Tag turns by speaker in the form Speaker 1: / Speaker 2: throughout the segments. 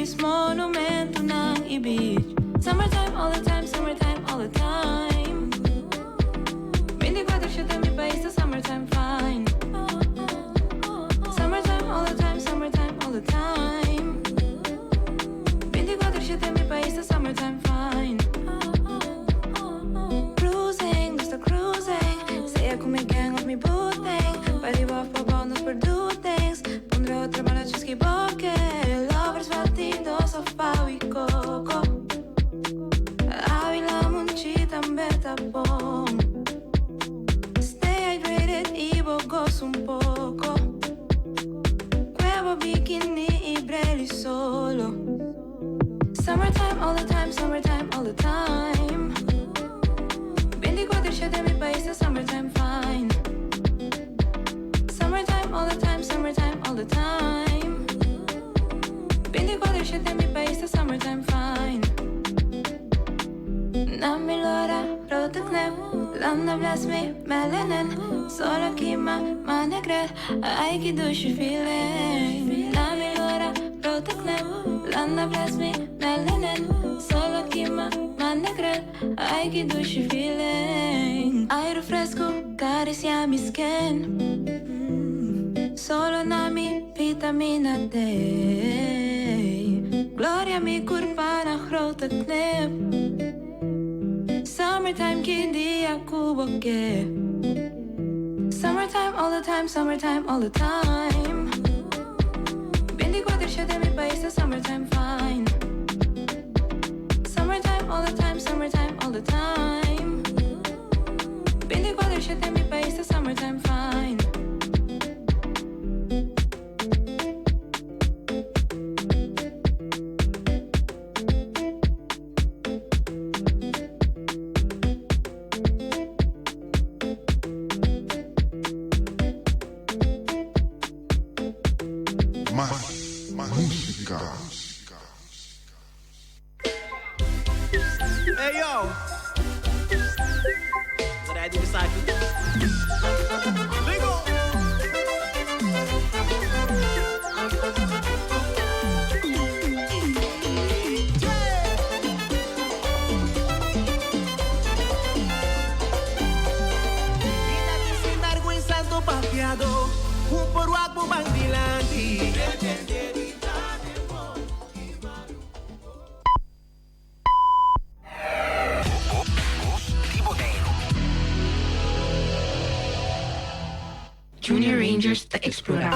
Speaker 1: Trees, monumentonan y beach. Summertime all the time, summertime all the time. Binticuater shete mi pais ta summertime fine. Summertime all the time, summertime all the time. Binticuater shete mi pais ta summertime fine. Cruising, nos ta cruising. Sea cu mi gang of mi boo thing. Pariba of pabao nos por do things. Pondre otro banda chusky boke. Lovers batidos of pau y coco. Awi lamunchi tambe ta bon. Stay hydrated y bo goza un poco. Cuebo bikini y breli solo. Summertime all the time, summertime all the time. 24 shete mi pais ta summertime fine. Summertime all the time, summertime all the time. 24 shete mi pais ta summertime fine. Na mi lora, grote knip. Landa bless me, melanin. Solo kima, manegre. Ai ki dushi feeling. Na mi lora, grote knip. Landa bless me, melanin. Solo kima, manegre. Ai ki dushi feeling. Aire fresco, caricia mi skin. Solo na mi vitamina D. Gloria mi curpa na grote knip. Summertime ki dia cu bo ke. Summertime all the time, summertime all the time. 24 shete mi pais ta summertime fine. Summertime all the time, summertime all the time. 24 shete mi pais ta summertime fine.
Speaker 2: Mas música.
Speaker 3: Hey yo! Ready Misaki? Ligo! Vida di sinvergüenza to papiado, un por wak bo ban dilanti.
Speaker 4: Bos di Boneiru.
Speaker 5: Junior Rangers ta explora.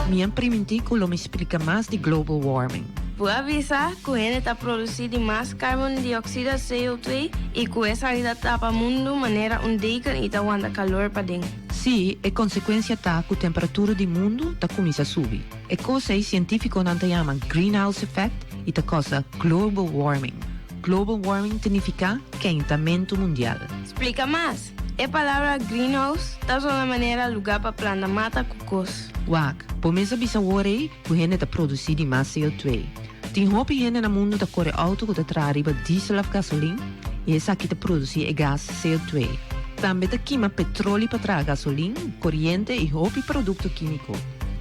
Speaker 6: Mi a priminti cu lo mi splica mas di global warming.
Speaker 7: Bo a bisa cu hende ta produci di mas carbon dioxide, CO2, y cu esaki ta tapa mundo manera un deken y ta wanta calor paden.
Speaker 6: Sí, e consecuencia ta cu temperatura di mundo ta cuminsa subi. E cos ey cientificonan ta yama greenhouse effect y ta causa global warming. Global warming ta nifica keintamento mundial.
Speaker 7: Splica mas. E palabra greenhouse ta sona manera lugar pa planta mata cu cos.
Speaker 6: Wak, bo mes a bisa wor ey cu hende ta produci di mas CO2. Tin hopi hende na mundo ta core auto cu ta traha riba diesel of gasolin y esaki ta produci e gas CO2. Tambe ta kima petroli pa traha gasolin, coriente y hopi producto kimico.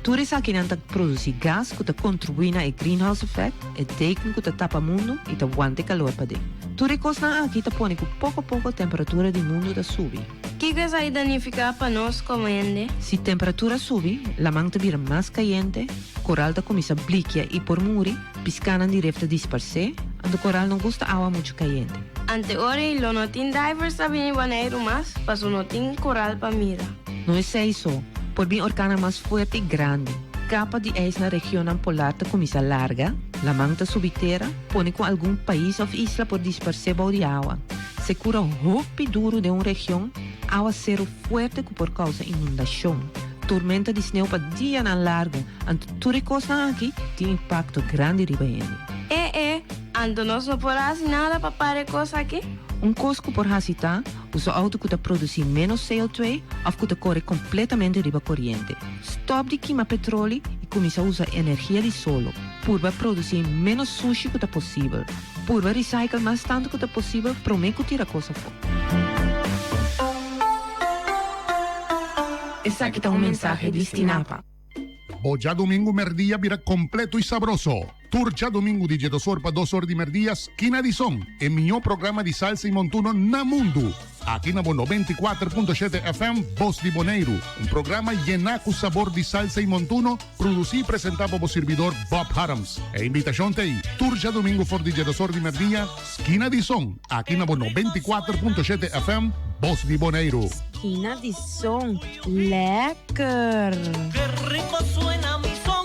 Speaker 6: Tur esakinan ta produci gas cu ta contribui na e greenhouse effect, e deken cu ta tapa mundo y ta wanta e calor paden. Tur e cosnan aki ta pone cu poco poco temperatura di mundo ta subi.
Speaker 7: Kiko esaki ta nifica pa nos como hende?
Speaker 6: Si temperatura subi, laman ta bira mas cayente, coral ta cuminsa blikia y por muri, piscanan di ref ta disparce, anto coral no gusta awa mucho cayente.
Speaker 7: Ante ora ei lo no tin divers ta bini Boneiru mas, paso no tin coral pa mira.
Speaker 6: No esei so, por bin orkannan mas fuerte i grandi. Kapa di ijs na regionnan polar ta kuminsá larga, laman ta subi tera, pone ku algun pais òf isla por disparsé bou di awa. Sekura hopi duru den un region, awaseru fuerte ku por kousa inundashon, tormenta di sneu pa dianan largu, anto tur e kosnan aki tin impakto grandi riba hende.
Speaker 7: E e, anto nos no por hasi nada pa para e kos aki?
Speaker 6: Un kos ku por hasi ta Usa auto ku ta produsí ménos CO2 òf ku ta kore kompletamente riba koriente. Stòp di kima petroli i kuminsá usa energia di solo. Purba produsí ménos sushi ku ta posibel. Purba recycle mas tantu ku ta posibel promé ku tira kos afó.
Speaker 5: Esaki ta un mensahe di Stinapa.
Speaker 2: Bo djadumingu merdia bira kompleto i sabroso. Tur djadumingu di djedos or pa dos or di merdia Skina di Son, e mihó programa di salsa i montuno na mundu. Aki na bo 94.7 FM Bos di Boneiru, un programa yená ku sabor di salsa i montuno, produsí i presentá pa bo sirbidor Bob Harms. E invitashon ta ei, tur djadumingu for di djedos or di merdia, Skina di Son, aki na bo 94.7 FM Bos di Boneiru.
Speaker 7: Skina di Son, lekker!
Speaker 3: Ke rico suena mi son.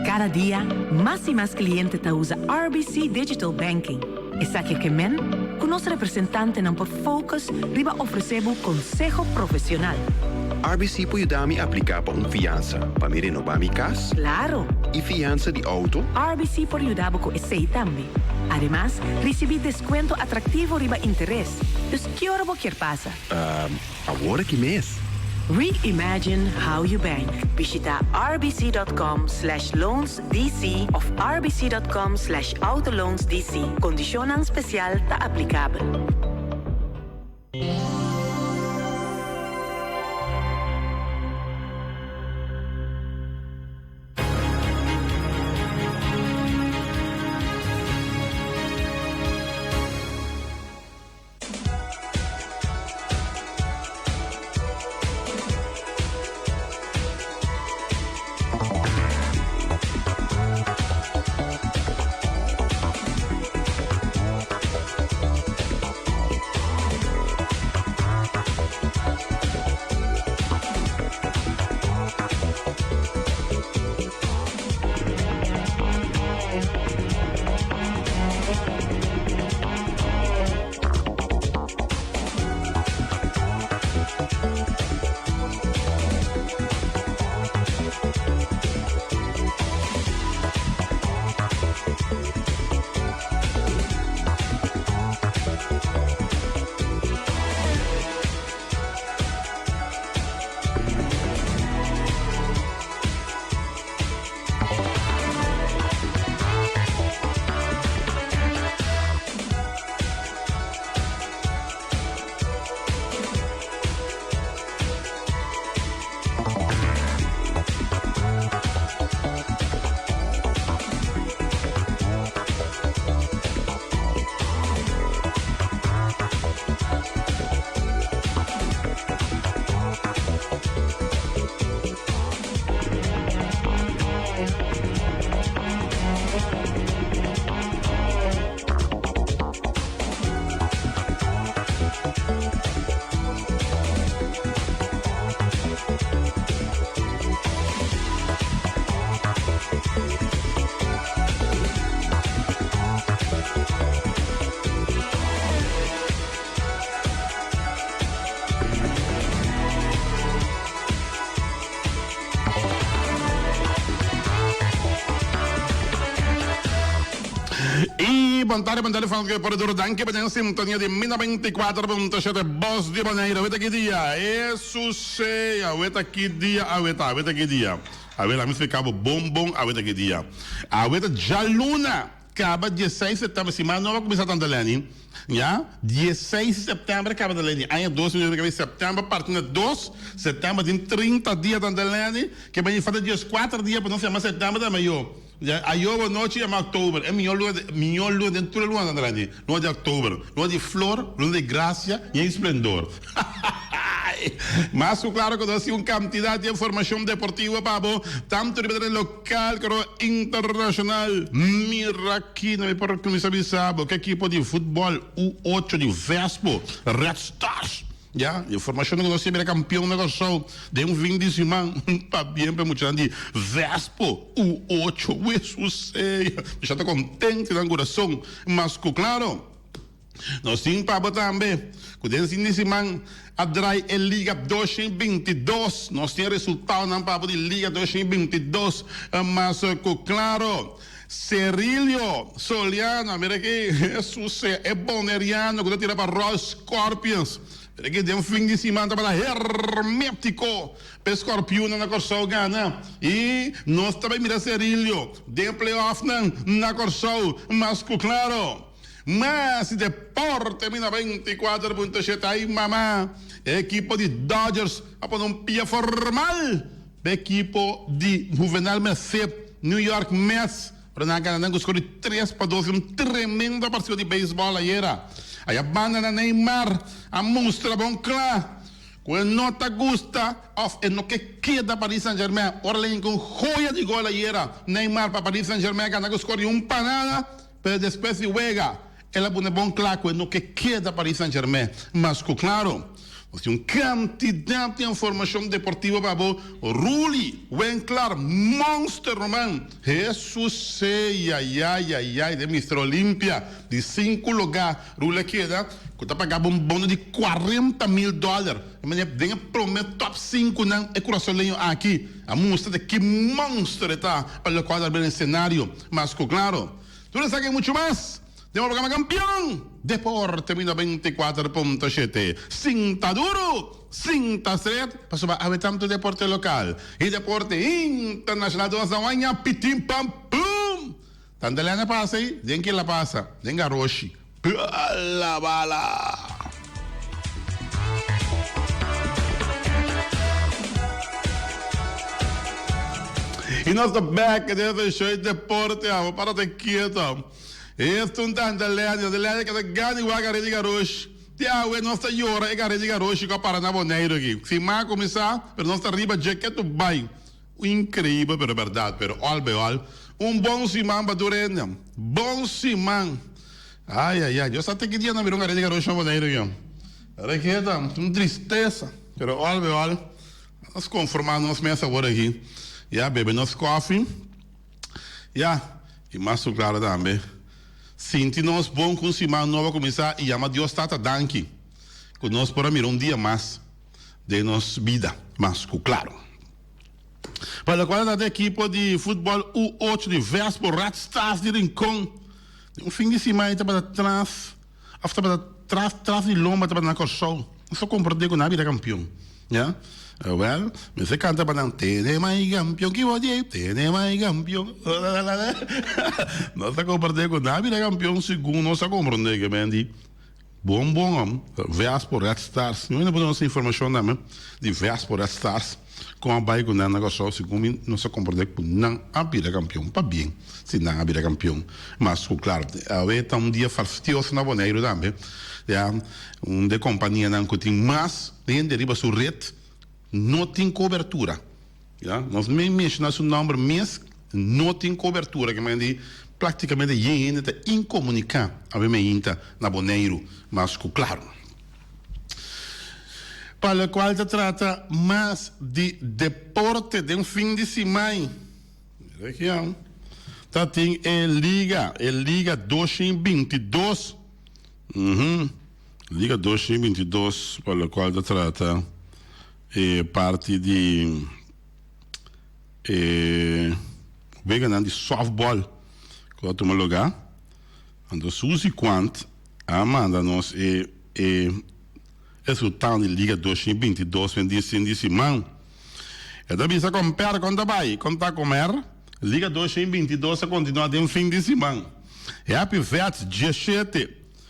Speaker 5: Kada dia, mas i mas kliente ta usa RBC Digital Banking. Esaki ke men ku nos representantenan por focus riba ofresé bo konseho profesional.
Speaker 8: RBC por yuda mi apliká pa un fiansa pa mi renobá mi kas?
Speaker 5: Klaro!
Speaker 8: I fiansa di outo?
Speaker 5: RBC por yuda bo ku esei tambe. Ademas, risibí deskuento atraktivo riba interes. Dus ki ora bo kier pasa?
Speaker 8: Ehm, awor aki mes.
Speaker 5: Reimagine how you bank. Bishita rbc.com slash loansdc of rbc.com slash autoloansdc. Kondishonnan spesial ta aplikabel.
Speaker 9: Y bon tarde, bon tarde, fans que por duro danki pa den sintonia di mi 94.7 Bos di Bonaire. Aweta ki dia? Jesus sea, aweta ki dia, aweta, aweta ki dia. Aweta, mi explica bo bon bon aweta ki dia. Aweta djaluna. Kaba dieseis september siman nobo a kuminsá tanta Lenny ya dieseis september kaba ta Lenny aña 2024 september parti na dos september tin 30 dia tanta Lenny ke bini falta dieskuater dia pa nos yama september ta mayo ya ayo anochi yama oktober e mihó luna mihó luna den tur e luna tanta Lenny luna di oktober luna di flor luna di grasia yen splendor. Mas ku klaro ku nos tin un kantidat di informashon deportivo pa bo, tantu riba tereno lokal komo internashonal. Mira aki na mi por kuminsá bisa bo ku ekipo di futbòl U ocho di Vespo, Red Stars, ya, informashon ku nos tin bira kampion na Kòrsou den un fin di siman. Pabien pa e muchanan di Vespo U ocho. Wesusea! Mi sa ta kontento den nan kurason. Mas ku klaro. Nos tin pa bo tambe ku den fin di siman a drai e Liga 2022. Nos tin e resultadonan pa bo di Liga 2022 mas ku klaro. Cerilio Soliano, mira aki, Jesus sea, e boneriano ku ta tira pa Royal Scorpions. Mira aki den fin di siman tabata hermétiko pa e Scorpionnan na Kòrsou gana. I nos ta bai mira Cerilio den playoffnan na Kòrsou mas ku klaro. Mas deporte mi 94.7 ay mama e ekipo di Dodgers a pone un pia formal pa e ekipo di Juvenal Merced New York Mets pero nan a gana nan ku skor di 3-2 un tremendo partido di beisbòl ayera. Aya banda na Neymar a mustra bon kla ku e no ta gusta òf e no ke keda Paris Saint Germain ora el a hinka un joya di gol ayera Neymar pa Paris Saint Germain gana ku skor di un pa nada. Pero despues di wega, el a pone bon kla ku e no ke keda Paris Saint-Germain mas ku klaro. Nos tin un kantidat di informashon deportivo pa bo, Rully Winklaar, Monster Roman, Jesus Seyayayayay den Mister Olympia di sinku lugá Rully a keda ku ta paga bo un bono di 40,000 dòler. E manera den e promé tòp sinkunan e kurasoleño aki a mustra di ki monster e ta pa lokual ta bira esenario. Mas ku klaro, tur esaki i muchu mas den bo programa Kampion Deporte mi 94.7. Sinta duru, sinta stret, pasobra awe tantu deporte lokal i deporte internashonal ta wasa waña pitin pam pum! Tanta lèna pasa ei, den kila pasa, den garoshi. Bala bala! Y nos ta back den e show deporte amo para te quieto. Esto un tanta lenia, de lenia que ta gana igual gare di garoshi. Te awe nos ta yora e gare di garoshi cu a para na Boneiru aki. Sin mas cuminsa, pero nos ta riba dje ketu bay. Increibel pero berdad, pero all by all un bon siman pa tur hende. Bon siman. Ay ay ay, Dios sa te ki dia nan bira un gare di garoshi na Boneiru yo. Reketa, un tristesa, pero all by all nos conforma nos mes awor aki. Ya bebe nos koffie. Ya, y mas cu claro tambe sinti nos bon cu un siman nobo a cuminsa y yama Dios Tata danki cu nos por a mira un dia mas den nos bida, mas cu claro. Pa locual ta trata ekipo di futbol U8 di Vespo Red Stars di Rincon, den un fin di siman e tabata tras of tabata tras tras di lomba tabata na Corsou. Nos ta comprende cu nan a bira campeon, ya. Wel, mester canta pa nan, Tene mai campeon ki bo dje, tene mai campeon. Nos ta comprende cu nan a bira campeon segun nos a comprende ke men di. Bon bon om, Vespo Red Stars, mi no por duna nos informacion tambe di Vespo Red Stars con a bay cu nan na Curaçao, segun mi nos a comprende cu nan a bira campeon, pabien si nan a bira campeon, mas cu claro awe ta un dia fastioso na Boneiru tambe, ya un de companianan cu tin mas hende riba su red no tin cobertura. Ya, nos no menciona su nomber mes, no tin cobertura, ke men di practicamente yen hende ta incomunica awe meinta na Boneiru, mas cu claro. Pa locual ta trata mas di deporte den fin di siman, mira aki an, ta tin e liga, e liga 2022, uhum, liga 2022 pa locual ta trata. E parti di e weganan di softball ku a tuma lugá. Anto Suzy Quant a manda nos e e resultado di Liga 2022 den di sin di siman. E ta bisa komper kon ta bai, kon ta komer. Liga 2022 a kontinuá den fin di siman. Happy Vets 17,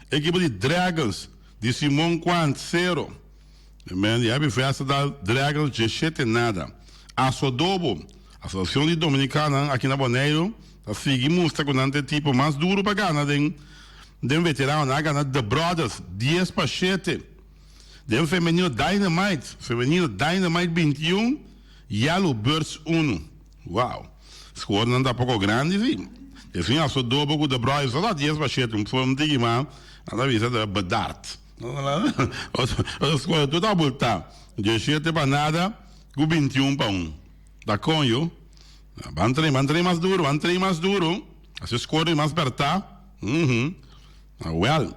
Speaker 9: ekipo di Dragons di Simon Quant sero. Men di Happy Festa ta Dragons djeshete nada. Asodobo, Asosiashon di Dominikanonan aki na Boneiru, ta sigui mustra ku nan ta e tipo mas duru pa gana den den veterano. Nan a gana The Brothers 10-7. Den femenino Dynamite, femenino Dynamite 21, Yellow Birds unu. Wow! Skornan ta poko grandi si. Esun Asodobo ku The Brothers ta 10-7, un tiki mas nan ta bisa ta bedard. Otro ta bulta 17 pa nada ku 21 pa un. Ta kon yu. Ban train, ban train mas duru, ban train mas duru. Así score mas perta. Uhum. Wel,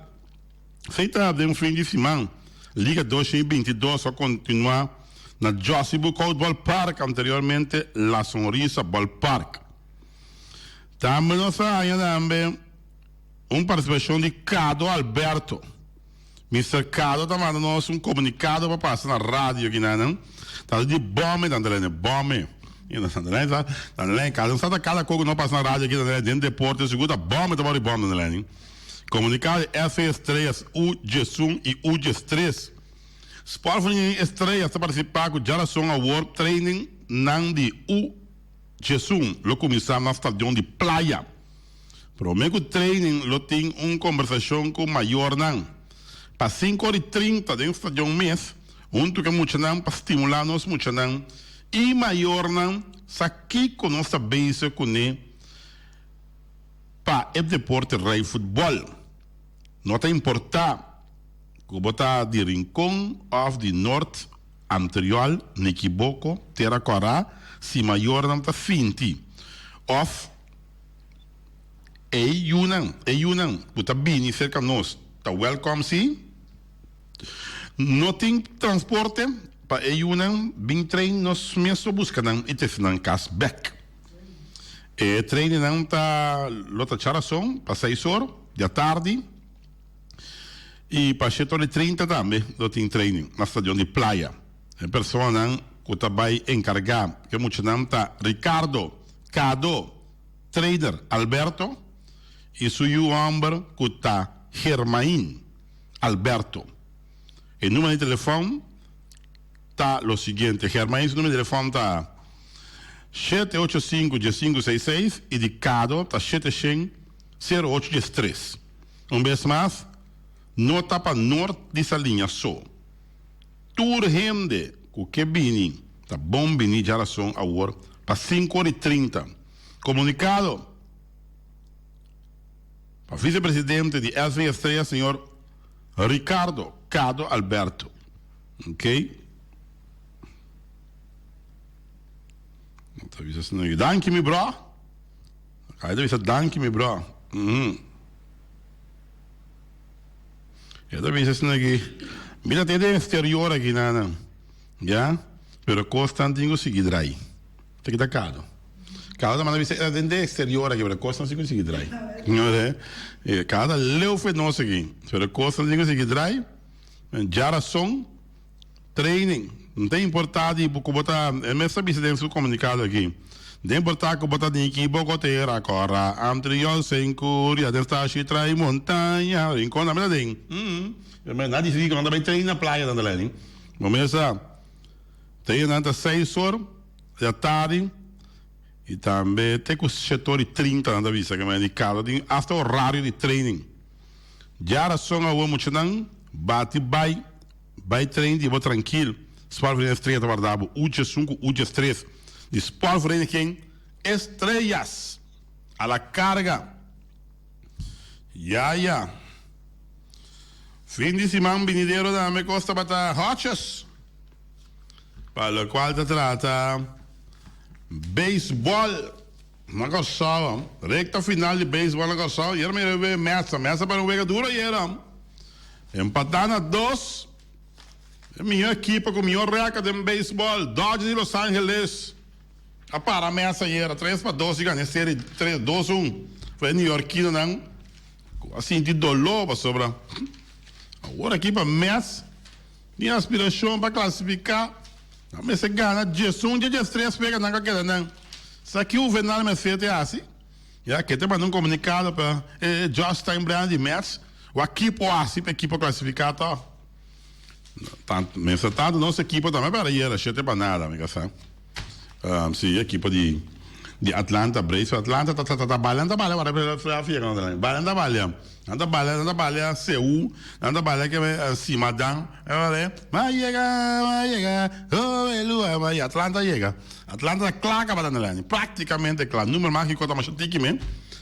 Speaker 9: esei ta den fin di siman. Liga 2022 a kontinuá na Jossy Boekhoudt Ballpark, anteriormente La Sonrisa Ballpark. Tambe nos a haña tambe. Un partisipashon di Cado Alberto. Mister Cado ta manda nos un komunikado pa pasa na radio kinanan. Ta di bòme tanta lene, bòme. Tanta lene sa, tanta lene Cado sa ta kada kos ku no pasa na radio aki tanta lene den deporte sigur ta bòme ta bòri bòm tanta lene. Komunikado di SV Estrellas U 11 i U 13. Sportvereniging Estrellas ta partisipá ku djarason awor training nan di U 11 lo kuminsá na stadion di Playa. Promé ku training lo tin un kombersashon ku mayornan. Pa sinku ora i 30 den stadion mes huntu ku e muchanan pa stimulá nos muchanan i mayornan sa kiko nos ta bezig kuné pa e deporte rei futbòl. No ta importá ku bo ta di Rincon òf di Nort Antriol, Nikiboko, Tera Kòrá, si mayornan ta sinti òf e yunan e yunan ku ta bini serka nos ta wèlkòm si. No tin transporte pa e yunan bin train nos mes lo buska nan i trese nan kas bèk. E trainingnan ta lo ta djarason pa seis or di atardi i pa shete or i 30 tambe lo tin training na stadion di Playa. E personanan ku ta bai enkargá ku e muchanan ta Ricardo Cado trainer Alberto i su yu hòmber ku ta Germain Alberto. E numero di telefòn ta lo siguiente, Germain su numero di telefòn ta 785 1566 i di Cado ta 700 0813. Un bes mas, no ta pa Noord di Saliña so. Tur hende ku ke bini ta bon bini djarason awor pa sinku ora i 30. Komunikado pa visepresidente di SV Estrella señor Ricardo Cado Alberto. Ok. No ta bisa asina. Danki mi bro. Ai ta bisa danki mi bro. Mm. E ta bisa asina aki. Mi ta te den exterior aki nana. Ya. Pero kosnan tin ku sigui drai. Ta kita kado. Kado ta manda bisa e den den exterior aki pero kosnan tin ku sigui drai. No sé. Kado ta leu fe nos aki. Pero kosnan tin ku sigui drai. Djarason training. No ta importa di ku bo ta, e mes ta bisa den su komunikado aki. No ta importa ku bo ta di Kiboko tera kora, Antriol Senkuria, den Stashi Trai Montaña, Rincon tambe ta den. Nan disidi ku nan ta bai train na playa nan ta lei. Bo mes sa train nan ta seis or di atardi i tambe te ku shete or i 30 nan ta bisa ke men di kada tin hasta orario di training. Djarason awor muchanan bati bai bai train di bo trankil Sportvereniging Estrella ta warda bo uche sinku uche tres di Sportvereniging Estrellas a la carga ya ya fin di siman binidero tambe cos tabata hotjes pa locual ta trata baseball. Na Kòrsou, rekta final di beisbòl na Kòrsou, ayera mi rebe Mesa. Mesa para un wega duro ayera. Empatá na dos. E mihó ekipo ku mihó rèkòrt den beisbòl, Dodgers di Los Angeles, a para Mesa ayera 3-2 i gana e seri tres dos un. Foi e neyorkinonan ku a sinti doló pasobra awor aki pa Mets tin aspirashon pa klasifiká. Nan mester gana 11 dje 13 wega nan ka keda nan. Sa ki Juvenal mester te hasi? Ya ke te manda un komunikado pa e Josh Steinbrenner di Mets wak kipo hasi pa ekipo klasifiká tòg. Tantu mester tantu nos ekipo tambe para yera shete pa nada mi ka sa. Si ekipo di di Atlanta Braves Atlanta ta ta ta balia nan ta balia wara Philadelphia balia nan ta balia nan ta balia nan ta balia Seú nan ta balia ke Simadan Ma yega ma yega oh elua ma yega Atlanta yega Atlanta ta kla kaba ta na praktikamente kla numer magiko ta masha tiki men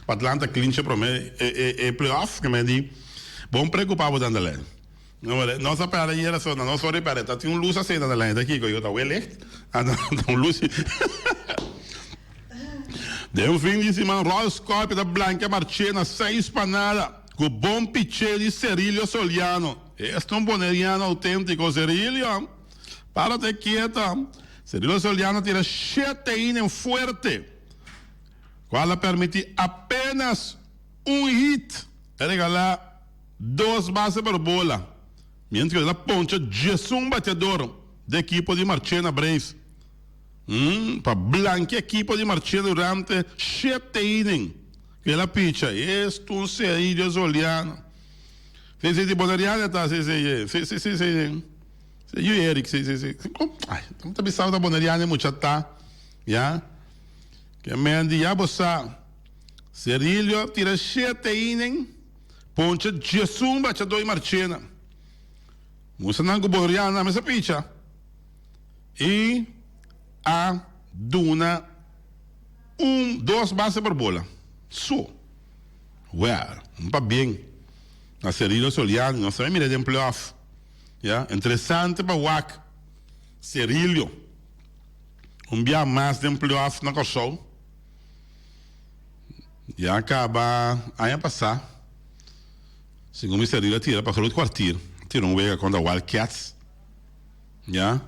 Speaker 9: pa Atlanta klincha prome e e e playoff ke men di bon preokupa bo tanda lei nos a perde ayera so na nos ora di perde ta tin un lus asina tanda lei ta kiko yo ta wellicht ta un lus den un fin di siman Royal Scorpio ta blankia Marchena seis pa nada ku bon picheo di Cerilio Soliano. Esta un boneriano autentico, Cerilio. Párate quieto. Cerilio Soliano tira shete inning fuerte, cual a permiti apenas un hit. A regala dos base por bola, mientras cu el a poncha 11 bateador di ekipo di Marchena Braves. Pa blankia ekipo di Marchena durante shete inning. Ku el a picha, Esto un Cerillo Soliano. Si, si, si, Boneriano e ta, si, si, si, si, si, si, si, yu Eric, si, si, si. Ai, ta bisa ta Boneriano e mucha ta, ya. Ke men di ya bo sa. Cerillo tira shete inning, poncha diesun bachadó i Marchena. Muchanan ku Boneriano a mester picha i a duna. Un, dos base por bola. So. Well, un pabien na Cerillo Soliano. Nos tambe mira den playoff. Ya, interesante pa wak Cerillo un bia mas den playoff na Kòrsou. Ya kaba aña pasá, segun mi Cerillo a tira pa Groot Kwartier, a tira un wega kontra Wild Cats. Ya.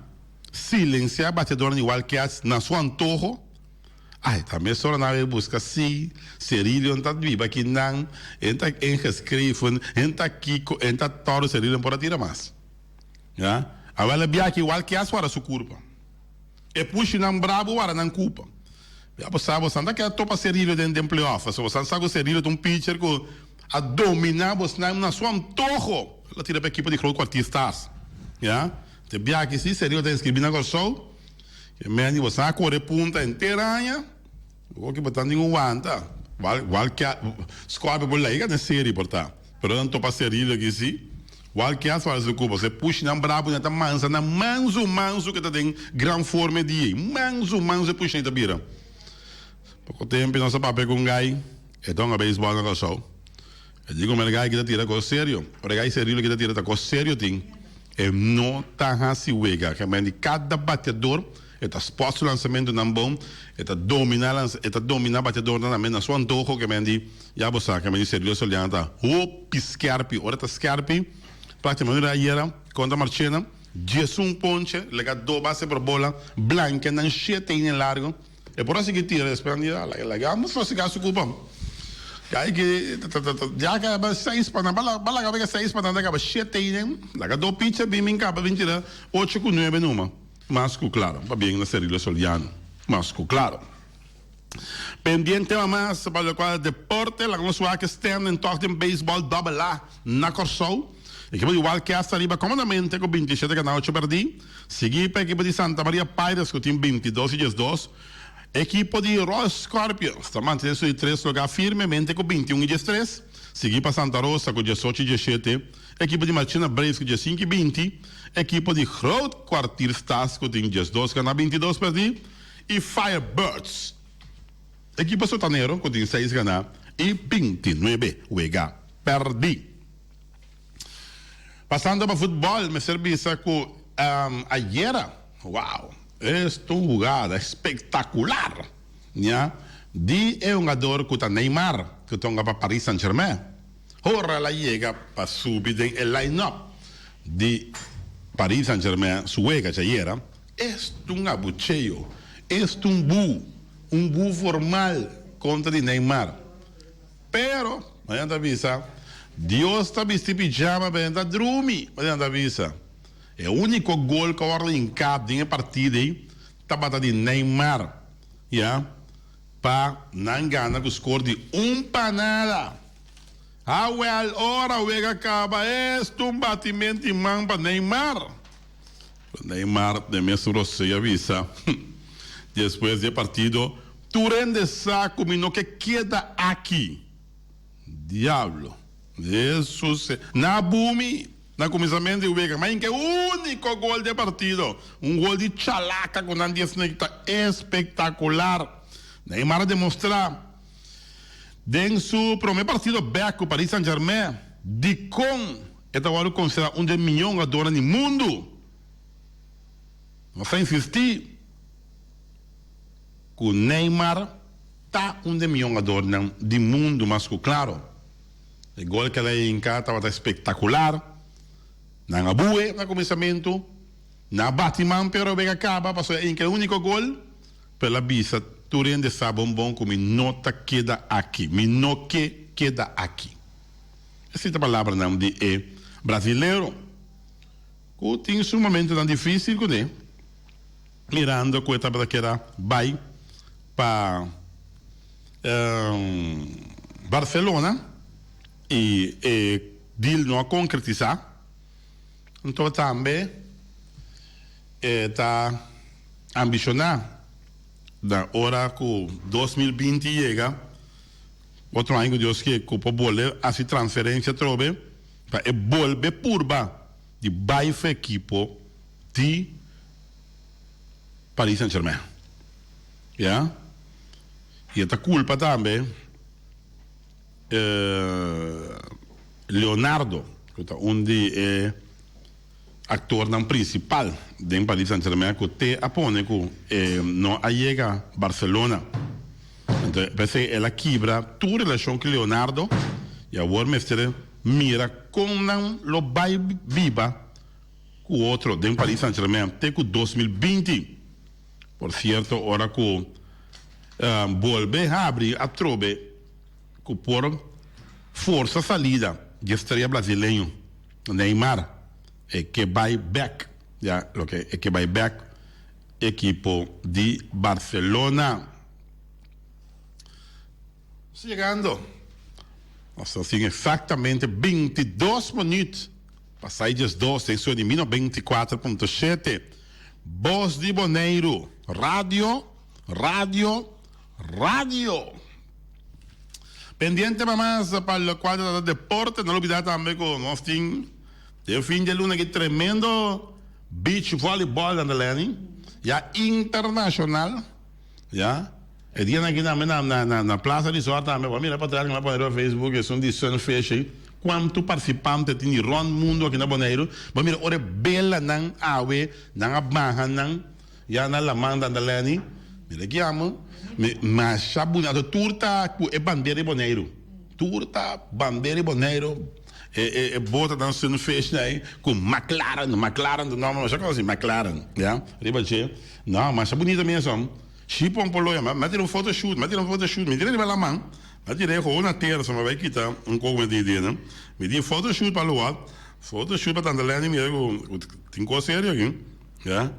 Speaker 9: Silencia bateadornan di Wild Cats na su antoho. Ay, ta mesora nan a bay busca si Cerilio ta biba aki nan, e ta ingeschreven, e ta kico, e ta todo, Cerilio no por a tira mas. Ya. Awel a bia aki Wild Cats wara su curpa. E pushi nan brabo wara nan cupa. Ya bo sa, bosan ta keda topa Cerilio den den playoff, pasobra bosan sa cu Cerilio ta un pitcher cu a domina bosnan na su antoho. El a tira pa ekipo di Groot Kwartier Stars. Ya. Te bia aki si Cerilio ta inscribi na Kòrsou. E men di bosan a kore punta henter aña. Awor ki bo ta ningun wanta. Wal wal kia Scorpio por lei gana seri por ta. Pero nan topa Cerilio aki si. Wal kia sual su ku boso e pushi nan brabu nan ta mansa nan mansu mansu ke ta den gran forma e dia ei. Mansu mansu e pushi nan ta bira. Poko tempu nos a papia ku un gai e ta hunga beisbòl na Kòrsou. E di ku mi gai ki ta tira kos serio. Ora e gai serio ki ta tira ta kos serio tin. E no ta hasi wega. Kemey di kada bateador e ta spot su lansamentunan bon, e ta domina lansa e ta domina bateadornan tambe na su antoho. Kemey di ya bo sa kemey di Sergio Soliano ta hopi skerpi. Ora e ta skerpi praktikamente ora ayera kontra Marchena 11 ponche laga dos base por bola blankia nan shete inen largo. E por a sigui tira despues nan di a laga laga amo sosega su cupa. Kai ki ya caba seis pa nan ba laga wega seis pa nan ta caba shete inen laga do picha bin bin caba bin tira ocho cu nuebe numa. Mas cu claro pabien na Cerillo Soliano mas cu claro. Pendiente tema mas pa locual deporte laga nos wak stand en toch den baseball double A na Corsou. Ekipo di Wild Cats ta riba komodamente ku 27 ganá ocho pèrdí, siguí pa ekipo di Santa Maria Pirates ku tin 22 i 12. Ekipo di Royal Scorpions ta mantené su di tres lugá firmemente ku 21 i 13, siguí pa Santa Rosa ku 18 i 17, ekipo di Marchena Braves ku 15 i 20, ekipo di Groot Kwartier Stars ku tin 12 ganá 22 pèrdí i Firebirds, ekipo sotanero ku tin 6 ganá i 29 wega pèrdí. Pasando pa futbol mester bisa cu ayera wow esta un hugada espectacular nia di e hungador cu ta Neymar cu ta hunga pa Paris Saint Germain ora el a yega pa subi den e line up di Paris Saint Germain su wega djayera esta un abucheo esta un bu un bu formal contra di Neymar. Pero, mañana ta bisa, Dios ta bisti pijama pero e no ta drumi, mañana ta bisa. E unico gol cu a wordo hinca den e partida ey tabata di Neymar, ya, pa nan gana cu score di un pa nada. Awel, ora wega caba, esto un batimento di man pa Neymar. Neymar den mes rosé a bisa despues di e partido, Tur hende sa ku mi no ke keda aki. Diablo! Jesus na bumi na kuminsamentu di wega, ma inke úniko gol di e partido, un gol di chalaka ku nan di esnan ta espektakular. Neymar a demostrá den su promé partido bèk ku Paris Saint-Germain dikon E ta wòrdu konsiderá un di e mihó hungadónan di mundu. Nos ta insistí ku Neymar ta un di e mihó hungadórnan di mundu mas ku klaro. E gol ku el a hinka tabata espektakular. Nan a bu'e na kuminsamentu, nan a bati man pero wega kaba pasobra e hinka e úniko gol. Pero el a bisa, Tur hende sa bon bon ku mi no ta keda aki. Mi no ke keda aki. Esei ta palabranan di e brasilero ku tin su momentonan difísil kuné, mirando ku e tabata keda bai pa. Barcelona y e deal no a concretisa. Anto tambe e ta ambiciona na ora cu 2020 yega, otro aña cu Dios kier, cu por bolbe haci transferencia atrobe pa e bolbe purba di bay fu ekipo di Paris Saint Germain. Ya. Y e ta culpa tambe Leonardo, cu ta un di e actornan principal den Paris Saint Germain, cu te a pone cu e no a yega Barcelona. Anto p'esey el a kibra tur relacion cu Leonardo y awor mester mira con nan lo bay biba cu otro den Paris Saint Germain te cu 2020. Por cierto ora cu bolbe habri atrobe cu por forsa salida dje strea brasileño Neymar e ke bay bek, ya loke e ke bay bek ekipo di Barcelona. Nos ta yegando, nos ta sin exactamente 22 minuut pa sai 12 den sua di mino 24.7. Bos di Boneiru, radio, radio, radio! Pendiente pa mas pa locual ta trata deporte, no lubida tambe cu nos tin den fin di luna aki tremendo beach volleyball nan ta leni, ya internacional, ya. E dianan aki tambe na na na Plaza Resort tambe, bo a mira patras cu mi a pone riba Facebook esun di Sunfish ei, cuanto participante tin di rond mundo aki na Boneiru, bo a mira ora e belanan awe nan a baha nan ya na laman Tanta Leni, mira ki amo, mi masha bunita, anto tur ta cu e bandera di Boneiru, tur ta bandera di Boneiru, e e e botanan Sunfish ei cu McLaren, McLaren ta nomber masha conoci, McLaren ya riba dje, no masha bunita mes. Shi pompoloya, mi a tira un photoshoot, mi a tira un photoshoot, mi tira riba laman, mi a tira e hoon na tera, so mi a bai kita un koko mi tin dene, mi tin photoshoot pa luat, photoshoot pa tanta Lenny mira ku tin kos serio aki, ya,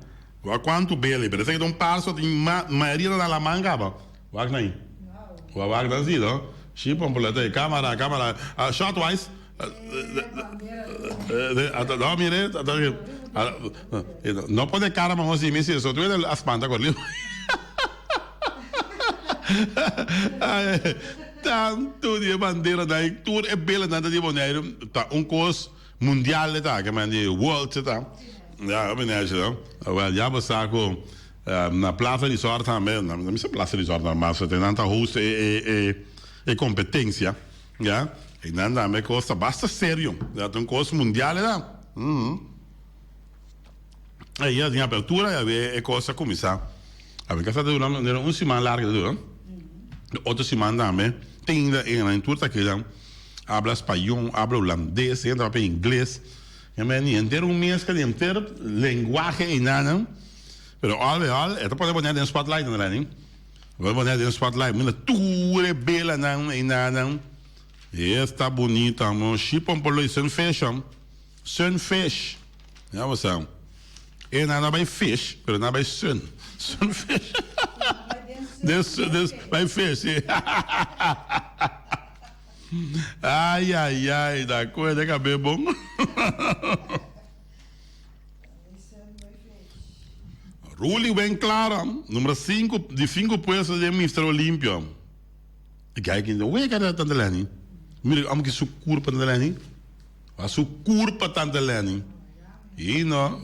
Speaker 9: wak kuantu bele, pero esaki ta un par so tin mayoria ta na laman kaba, wak nan, wak wak nan si no, shi pompoloya ta e kamara, kamara, shot wise. No, mire, no pone cara mejor si mi si eso tu a spanta con Tanto di e bandera dai tur e bela nada di Bonaire ta un cos mundial ta ke men di world ta. Ja, meneer, no. Wel, ja bo sa ku na Plaza Resort tambe, na mi sa Plaza Resort normal, so nan ta host e e e e competencia. Ya, e nan tambe kos ta basta serio. Ya, ta un kos mundial e ta. E ya tin apertura ya be e kos a kuminsá. A be kasa ta dura manera un siman largu ta dura. Otro siman tambe tin da e nan tur ta keda habla spañol, habla hulandes, hende ta papia ingles. Ya men henter un mezcla di henter lenguahe einanan. Pero al bij al e ta pone Bonaire den spotlight nan Lenny. Bo pone den spotlight mira tur e belanan einanan. Esta bunita mo shi pompoloy sunfish hom. Sunfish. Ya bo sa. E nan a bai fish pero nan a bai sun. Sunfish. Den sun den bai fish si. Ay ay ay da koe den kabe bon. Ruli Wenclara, numero 5 di 5 puesto den Mister Olympia. E guy ki wega da Tante Lenny. Mira amo ki su curpa Tante Lenny. A su curpa Tante Lenny. Y no.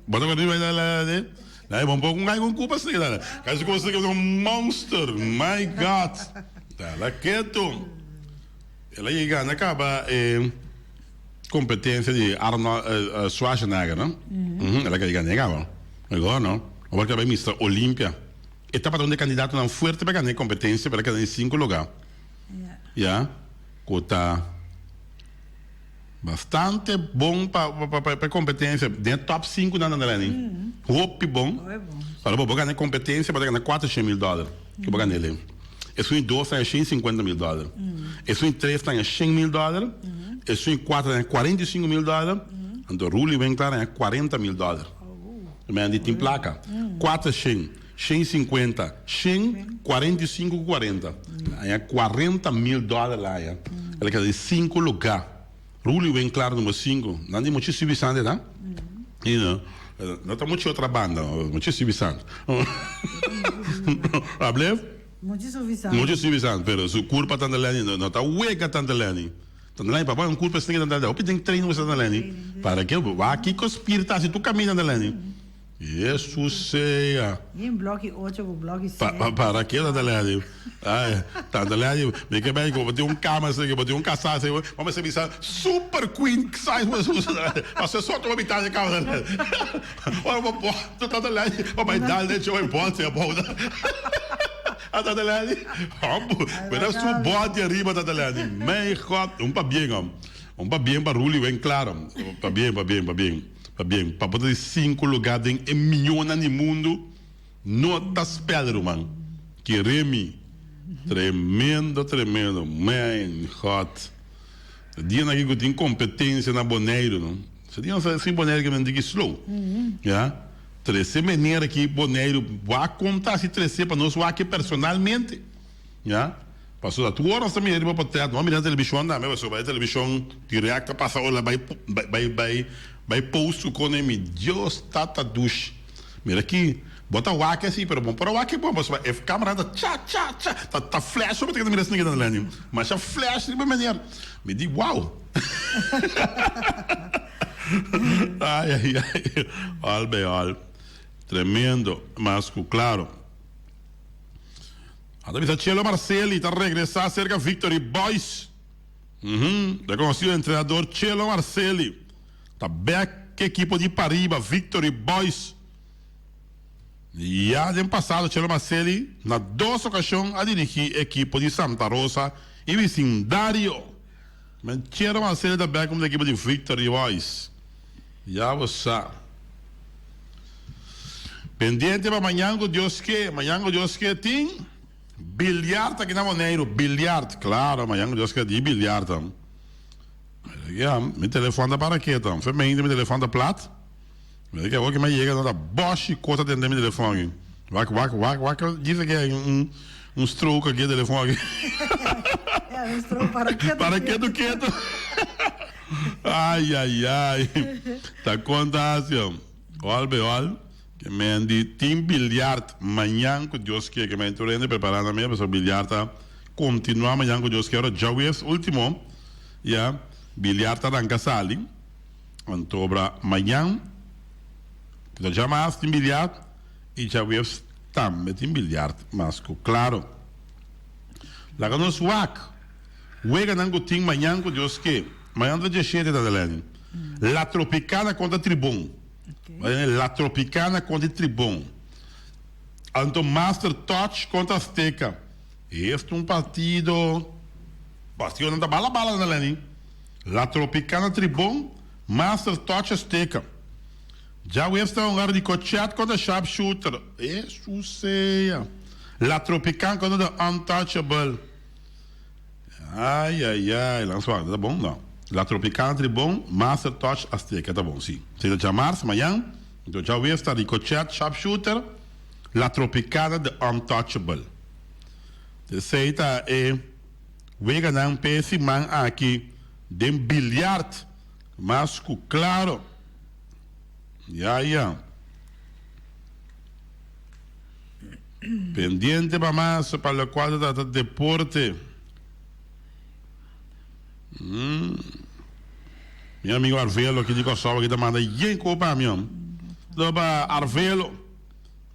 Speaker 9: Bo ta riba la la de. La bon poco un guy con curpa así la. Casi como si un monster. My God. La keto. El a yega na caba e competencia di Arnold Schwarzenegger, no? El a yega na caba. Mejor, no? Awor ke bai Mister Olympia. E tabata un di e candidatonan fuerte pa gana e competencia, pero a keda den cinco lugar. Ya, cu ta bastante bon pa pa e competencia. Den e top cinco nan ta ni. Hopi bon. Pero bo gana e competencia, bo ta gana 400 mil dollar. Cu bo gana ele. Esun di dos ta gana 150 mil dollar. Esun di tres ta gana 100 mil dollar. Esun di cuatro ta gana 45 mil dollar. Anto Ruli Winkler a gana 40 mil dollar. Men di tin placa. 400. 150, 145 ku 40. Haña 40 mil dòler la haña. El a keda di sinku lugá. Rully Winklaar number sinku. Nan di muchu sibisante ta? You know, no ta muchu otra banda, muchu sibisante. Ablef?
Speaker 10: Muchu suficiente.
Speaker 9: Muchu suficiente, pero su curpa tanta leni, no, no ta wega tanta leni. Tanta leni, papá, un curpa esaki tanta leni. Hopi den train usa tanta leni. Para ke? Wak kiko spier ta si tu camina tanta leni. Hesus sea.
Speaker 10: Ni un bloki ocho ku bloki
Speaker 9: Pa,
Speaker 10: seis.
Speaker 9: pa, para ke tanta leni? Ay, tanta leni, mi ke bay ku bo tin un kama esaki, bo tin un kasá esaki, bo mester bisa super queen size bo usa. Pasobra so tuma mitad di kama tanta leni. Ora bo bo tu tanta leni, bo bay dal den show e bolsa abou. A tanta leni, hombo, mira su body ariba tanta leni. Mijn God, un pabien hom. Un pabien pa Rully Winklaar hom. Pabien, pabien, pabien. Pabien, pa bo ta di sinku lugá den e miónan di mundu, no ta spèl ruman. Kere mi. Tremendo, tremendo. Mijn God. E dianan aki ku tin kompetensia na Boneiru, no. Se dianan sa sin Boneiru ke men diki slow. Ya. Trese meneer aki Boneiru wak kon ta hasi trese pa nos wak personalmente. Ya. Pasobra tur ora nos ta mira riba potret, no a mira na televishon tambe, pasobra e televishon direct ta pasa ora bai bai bai bai post ku kone mi Dios tata dushi. Mira aki, bo ta wak asi pero bo no por a wak bon pasobra e camera ta cha cha cha ta ta flash bo ta keda mira esaki ta leni. Masha flash riba e meneer. Mi di wow. Ai ai ai. Al bij al. Tremendo. Mas ku klaro. A ta bisa Chelo Marceli ta regresa cerca Victory Boys. Uhum, reconocido entrenador Chelo Marceli ta bek ke ekipo di pariba Victory Boys. Ya den pasado Chelo Marceli na dos ocasion a dirigi ekipo di Santa Rosa y bisindario. Men Chelo Marceli ta bek como ekipo di Victory Boys. Ya bo sa. Pendiente pa mañan ku Dios ke. Mañan ku Dios ke tin bilyart aki na Boneiru. Bilyart, klaro, mañan ku Dios ke di bilyart. Ya, mi telefòn ta para keto. Fe mente mi telefòn ta plat. Mira ke awor ke mi a yega no ta bòshi kos ta tende mi telefòn aki. Wak, wak, wak, wak, dise ke un un stroke aki e telefòn aki.
Speaker 10: Ya, un stroke para keto.
Speaker 9: Para keto keto. Ai ai ai ta konta hacia ol be ol ke men di tin biljart mañan ku Dios ke ke men tur hende prepara nan mes pasobra biljart ta kontinua mañan ku Dios ke ora djawees ultimo ya biljart ta ranka sali anto obra mañan ku ta djamas tin biljart i djawees tambe tin biljart mas ku klaro laga nos wak. Weganan ku tin mañan ku Dios ke. Mañan ta dieshete ta Delaney. La Tropicana kontra Tribon. La Tropicana kontra Tribon. Anto Master Touch kontra Azteca. Esta un partido. Partidonan ta bala bala Delaney. La Tropicana Tribon, Master Touch Azteca. Djaweps ta hunga Ricochet kontra Sharpshooter. Hesus sea. La Tropicana kontra The Untouchable. Ai ai ai, lan suave, ta bon? No. La Tropicana Tribon, Master Touch Azteca, ta bon, si. Si ta djamars, mañan, anto djawees ta Ricochet Sharpshooter, La Tropicana The Untouchable. Esei ta e weganan p'e siman aki den biljart, mas ku klaro. Ya ya. Pendiente pa mas pa locual ta trata deporte. Mi amigo Arvelo aki di Kòrsou aki ta manda yen ko pa mi hom. Lo pa Arvelo.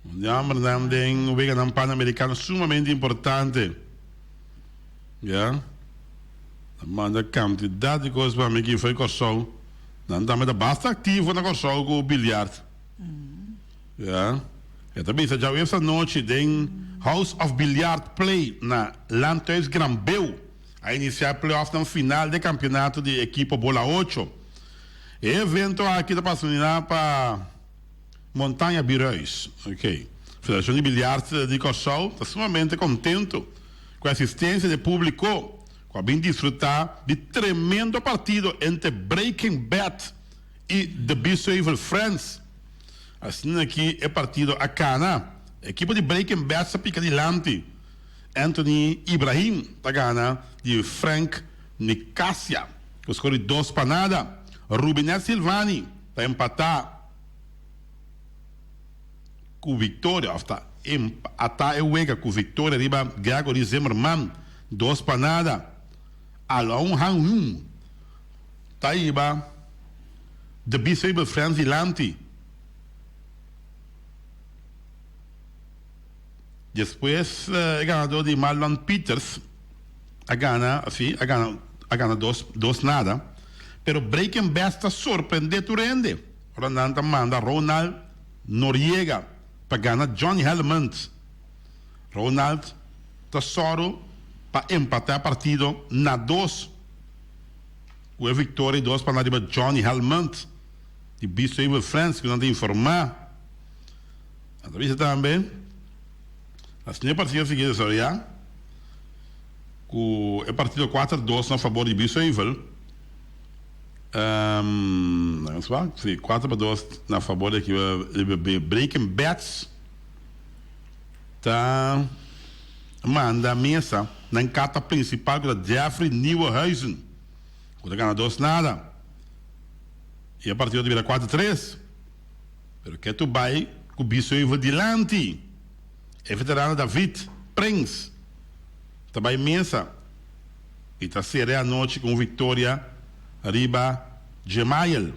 Speaker 9: Un di hombernan den weganan Panamericano sumamente importante. Ya. Ta manda cantidad di cos pa mi aki for di Kòrsou. Nan tambe ta basta activo na Kòrsou cu biljart. Ya. E ta bisa djaweps anochi den House of Billiard Play na Landhuis Granbeu a inisiá e playoffnan final di e kampionato di ekipo Bola Ocho. E evento aki ta patrosiná pa Montaña Biruis. Ok. Federashon di Biljart di Kòrsou ta sumamente kontentu ku e asistensia di e públiko ku a bin disfrutá di tremendo partido entre Breaking Bad i The Biesheuvel Friends. Asina ki e partido a kana. Ekipo di Breaking Bad sa pika dilanti. Anthony Ibrahim ta gana di Frank Nicasia ku skor di dos pa nada. Rubinet Silvani ta empatá ku viktoria òf ta empatá e wega ku viktoria riba Gregory Zimmerman dos pa nada. Alon Han Hyun ta hiba The Bisable Friends dilanti. Despues e ganador di Marlon Pieters a gana, si, a gana, a gana dos, dos nada. Pero Breaking Best ta sorprende tur hende ora nan ta manda Ronald Noriega pa gana Johnny Helmond. Ronald ta sòru pa empatá e partido na dos ku e viktoria di dos pa na riba Johnny Helmond di Biesheuvel Friends ku nan ta informá. Nan ta bisa tambe, asina e partido a sigui desaroyá ku e partido kuater dos na fabor di Biesheuvel, si, kuater pa dos na fabor di ekipo Breaking Bats ta manda mesa nan kata prinsipal ku ta Jeffrey Nieuwenhuizen ku ta gana dos nada i e partido ta bira kuater tres. Pero ke tu bai ku Biesheuvel dilanti? E veterano David Prins ta bai mesa i ta sera e anochi ku un viktoria riba Gemayel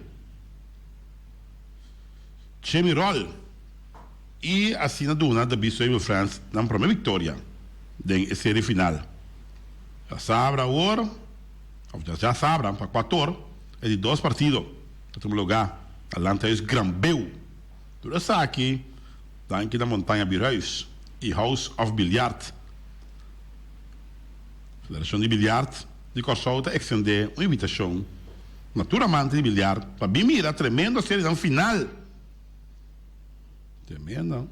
Speaker 9: Chemirol i asina duna The Biesheuvel Friends nan prome viktoria den e serie final. Djasabra awor, of djasabra pa kuator, e di dos partido. Ta tuma lugá na Landhuis Granbeu. Tur esaki danki na Montaña Bierhuis i House of Billiard. Federashon di Billiard di Kòrsou ta ekstendé un invitashon na tur amante di billiard pa bin mira tremendo serinan final. Tremendo.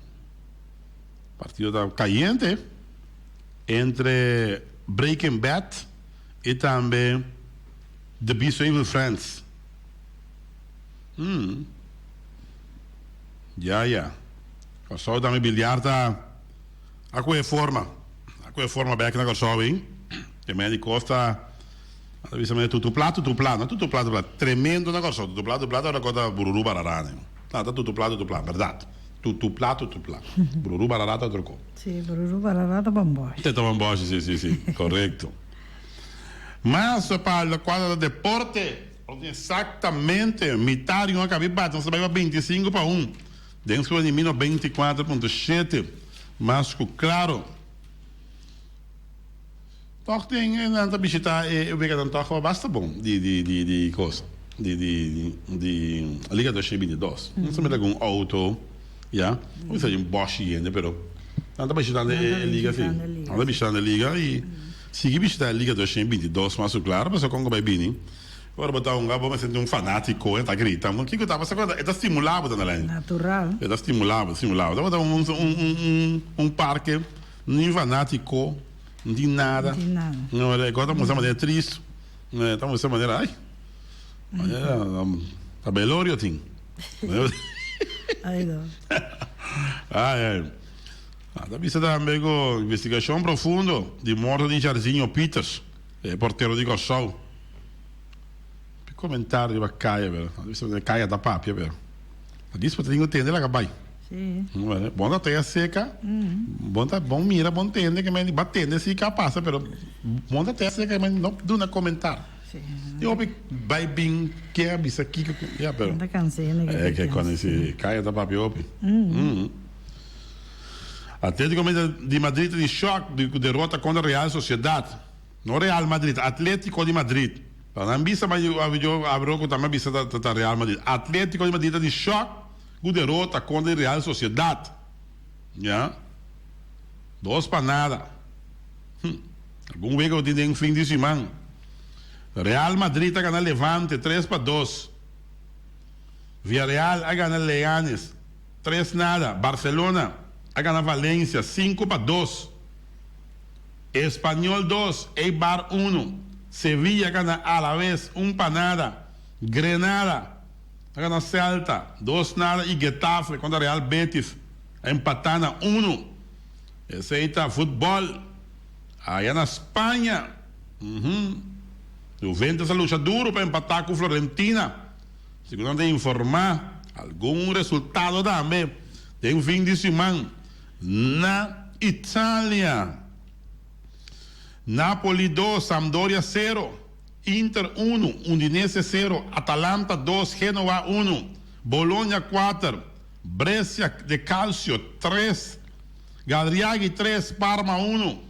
Speaker 9: Partido ta kayente entre Breaking Bad i tambe The Biesheuvel Friends. Hmm. Ya, ya. Kòrsou tambe billiard ta a kohe forma. A kohe forma bek na Kòrsou hein. E men di kos ta ta bisa men tutupla tutupla, no tutupla tutupla. Tremendo na Kòrsou. Tutupla tutupla ta ora kos ta bururu barara ne. Ta ta tutupla tutupla, bèrdat. Tutupla tutupla. Bururu barara ta otro kos.
Speaker 10: Si, bururu barara ta bambòshi.
Speaker 9: Ta bambòshi, si, si, si. Korekto. Mas pa lokual ta deporte. Nos tin exactamente mitad di un a cabi bati, nos ta bay pa 25 pa un. Den su elimino 24.7, mas cu claro. Toch tin e nan ta bishita e weganan toch wel basta bon di di di di cos di di di Liga 2022. No solamente algun auto ya, no bisa un boshi hende pero nan ta bishitando e liga si. Nan ta bishitando e liga y sigui bishita e Liga 2022 mas cu claro pasobra con cu bay bini. Ora bo ta hunga bo mester tin un fanatico e ta grita bo kico ta pasa e ta stimula bo ta na lijn.
Speaker 10: Natural.
Speaker 9: E ta stimula bo stimula bo. Tabata un un un parke ni fanatico no tin nada.
Speaker 10: No tin nada.
Speaker 9: No e cosa ta muestra manera trist ta muestra manera ay manera ta velorio tin.
Speaker 10: Ay no.
Speaker 9: Ay ay. Ta bisa tambe cu investigacion profundo di morto di Jairzinho Pieters. E portero di Kòrsou. Pi komentario riba kaya pero. A bisa manera kaya ta papia pero. A dis bo ta tin ku tende laga bai.
Speaker 10: Sí.
Speaker 9: Bon ta tea seka. Bon ta bon mira bon tende ke men ba tende si ka pasa pero bon ta tea seka ke men no duna komentar.
Speaker 10: Sí.
Speaker 9: Di hopi bai bin ke a bisa kiko ya pero.
Speaker 10: Bon ta kansa hende ke
Speaker 9: Eh ke kòne si kaya ta papia hopi. Atletico di Madrid ta di shock di ku derota kontra Real Sociedad. No Real Madrid, Atletico di Madrid. Pa nan bisa ma yo abro cu tambe bisa ta ta Real Madrid. Atletico di Madrid ta di shock cu derota contra di Real Sociedad. Ya. Dos pa nada. Hm. Algun wega cu tin den fin di siman. Real Madrid a gana Levante tres pa dos. Villarreal a gana Leganes tres nada. Barcelona a gana Valencia cinco pa dos. Espanyol dos, Eibar unu, Sevilla gana Alaves un pa nada, Grenada a gana Celta dos nada y Getafe kontra Real Betis. A empatá na unu. Esei ta futbòl aya na Spaña. Juventus a lucha duru pa empatá ku Florentina. Segun nan ta informá algun resultado tambe den fin di siman na Italia. Napoli dos, Sampdoria sero, Inter unu, Udinese sero, Atalanta dos, Genoa unu, Bologna kuater, Brescia de Calcio tres, Galriagi tres, Parma unu,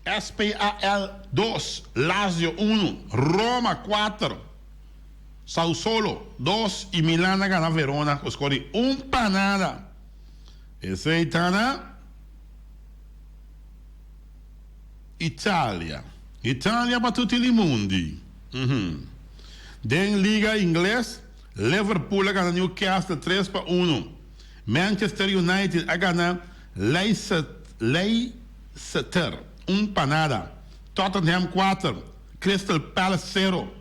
Speaker 9: SPAL dos, Lazio unu, Roma kuater, Sassuolo dos y Milan a gana Verona cu score di un pa nada. Esey ta na Italia. Italia pa tutti li mundi. Den liga ingles, Liverpool a gana Newcastle tres pa uno. Manchester United a gana Leicester un pa nada. Tottenham kuater, Crystal Palace sero.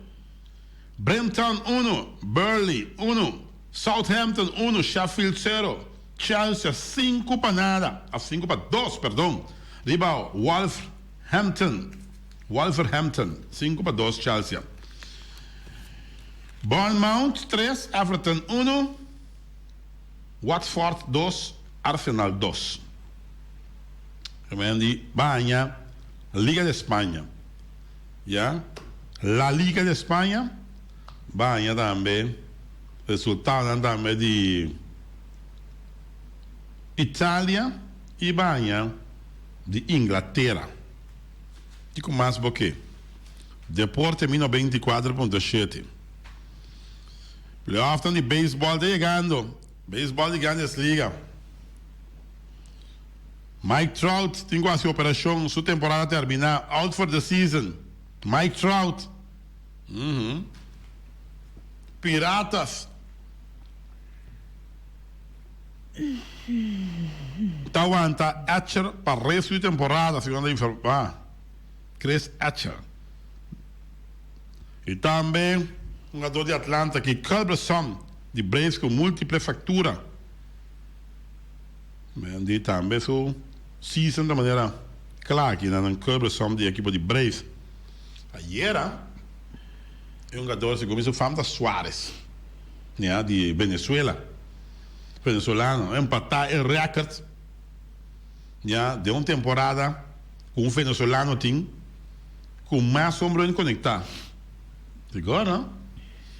Speaker 9: Brenton uno, Burnley uno, Southampton uno, Sheffield sero. Chelsea sinku pa nada, of sinku pa dos, perdon, riba Wolverhampton, Wolverhampton, 5-2 Chelsea. Bournemouth tres, Everton uno, Watford dos, Arsenal dos. Di baña Liga de España, ya, La Liga de España, baña tambe resultadonan tambe di Italia y baña di Inglatera. Kiko mas bo ke? Deporte mi 94.7. Playoffnan di beisbòl ta yegando. Beisbòl di Grandes Liga. Mike Trout tin ku hasi operashon, su temporada terminá, out for the season. Mike Trout. Piratas ta wanta Etcher pa resto di temporada, segun nan ta informa. Chris Etcher. Y tambe hungador di Atlanta ki Culberson di Braves cu multiple fractura. Men di tambe su season ta manera cla aki na nan Culberson di ekipo di Braves. Ayera e hungador segun mi su fam ta Suarez ya di Venezuela. Venezolano empata e record ya den un temporada cu un venezolano tin cu mas hombren conecta. Sigur no?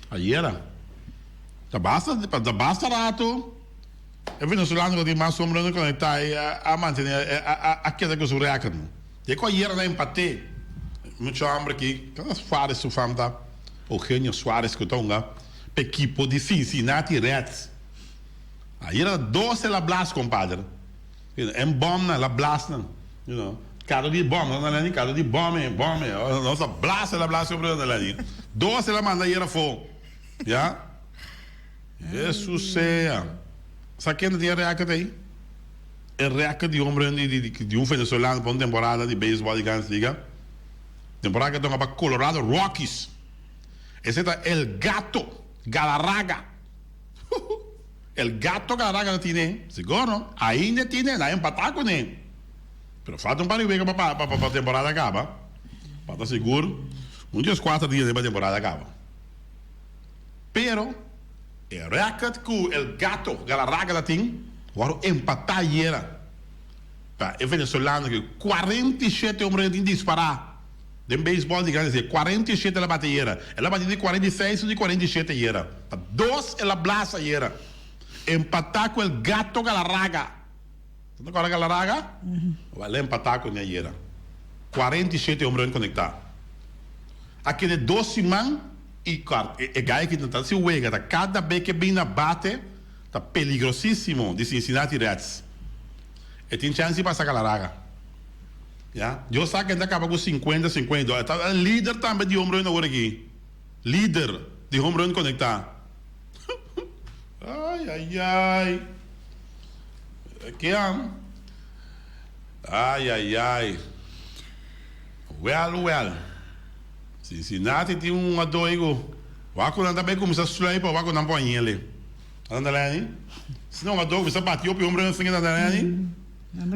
Speaker 9: Ayera ta basta ta basta rato e venezolano cu tin mas hombren conecta y a mantene a keda cu su record. Te cu ayera nan empate mucho hombre aki Suarez su fam ta Eugenio Suarez cu ta hunga pa ekipo di Cincinnati Reds. Ayera dos el a blas compadre. En bom nan, el a blas nan. You know, kado di bom, nan lani kado di bom e, bom e. Nos a blas, el a blas sobre nan lani. Dos el a manda ayera afó. Ya? Jesus sea. Sa kende tin e record ei? E record di hombre di, di, di, di un venezolano pa un temporada di baseball di Grandes Liga. Temporada ke tonga pa Colorado Rockies. Ese ta El Gato Galarraga. El Gato Galarraga ta tine, sigur no? Ainda e tine, nan a empatá kuné. Pero falta un par di wega pa pa pa temporada kaba. Falta sigur un dies kuater dia pa temporada kaba. Pero e rèkòrt ku El Gato Galarraga ta tin wòrdu empatá ayera pa e venezolano ku 47 hombre tin dispará. Den beisbòl di Grandes Liga, 47 el a bati ayera. El a bati di 46 o di 47 ayera. Pa dos el a blasa ayera. Empatá ku el Gato Galarraga. Bo ta kòrda Galarraga? Wèl, el a empatá ku ne ayera. 47 hombren konektá. A keda dos siman i kuart. E gai aki ta si wega ta kada be ke bin na bate ta peligrosísimo di Cincinnati Reds. E tin chèns di pasa Galarraga. Ya, Dios sa ken ta kaba ku sinkuenta, 52. E ta lider tambe di home run awor aki. Lider di home run konektá. Ai, ai, ai. Ke an? Ai, ai, ai. Wèl, wèl. Cincinnati tin un hungadó ei ku wak ku nan ta bai kuminsá sluipa wak ku nan por hañ'el. Tanta Lenny. Si no hungadó kuminsá bati hopi home runs tin Tanta Lenny.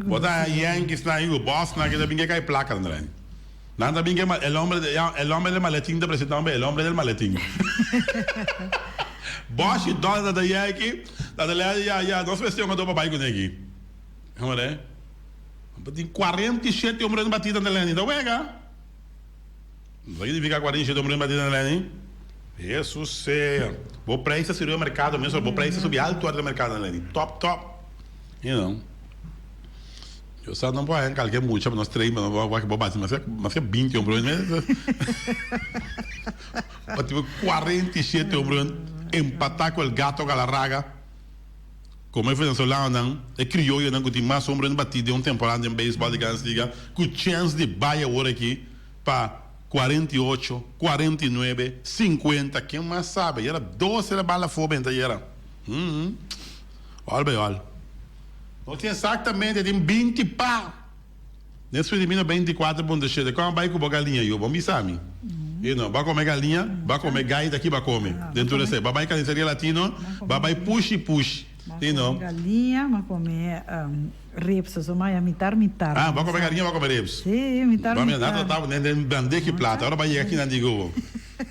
Speaker 9: Bo ta haña Yankees nan i Boston nan ke ta bin ke kai plaka Tanta Lenny. Nan ta bin ke el hombre el hombre del maletin ta presenta hombre el hombre del maletin. Bosh i Donald ta Yankee. Tanta Lenny ya ya nos mester hungadó pa bai kuné aki. Hombre. Tin 47 home runs batí Tanta Lenny. Ta wega. Lo significa 47 hombre batí Tanta Lenny? Hesus sea. Bo prijs ta subi mercado mes bo prijs ta subi alto ariba mercado Tanta Lenny. Top top. You know. Yo sa no por haña kalke mucha pa nos train pa nos wak bo bati mas mas ke 20 hombre mes. Bati 47 hombre empata ku el gato Galarraga. Komo e venezolanonan, e krioyonan ku tin mas hombrenan batí den un temporada den beisbòl di Grandes Liga ku chèns di bai awor aki pa 48, 49, 50, ken mas sabe? Yera dos era bala afó benta yera. Hum. Òl bai òl. Nos tin eksaktamente tin 20 pa. Den Surimino 24.7 Kon a bai ku bo galiña yu? Bon bisa mi. You know, bo a kome galiña, bo a kome gai ta ki bo a kome den tur esei. Bo a bai Carniceria Latino, bo a bai pushi push. You know.
Speaker 10: Bo a kome galiña, bo a kome ribs, so maya mitar mitar.
Speaker 9: Ah, bo a kome galiña, bo a kome ribs.
Speaker 10: Si, mitar mitar.
Speaker 9: Nan ta taba den bandeja di plata, ora bo a yega aki nan di ku bo.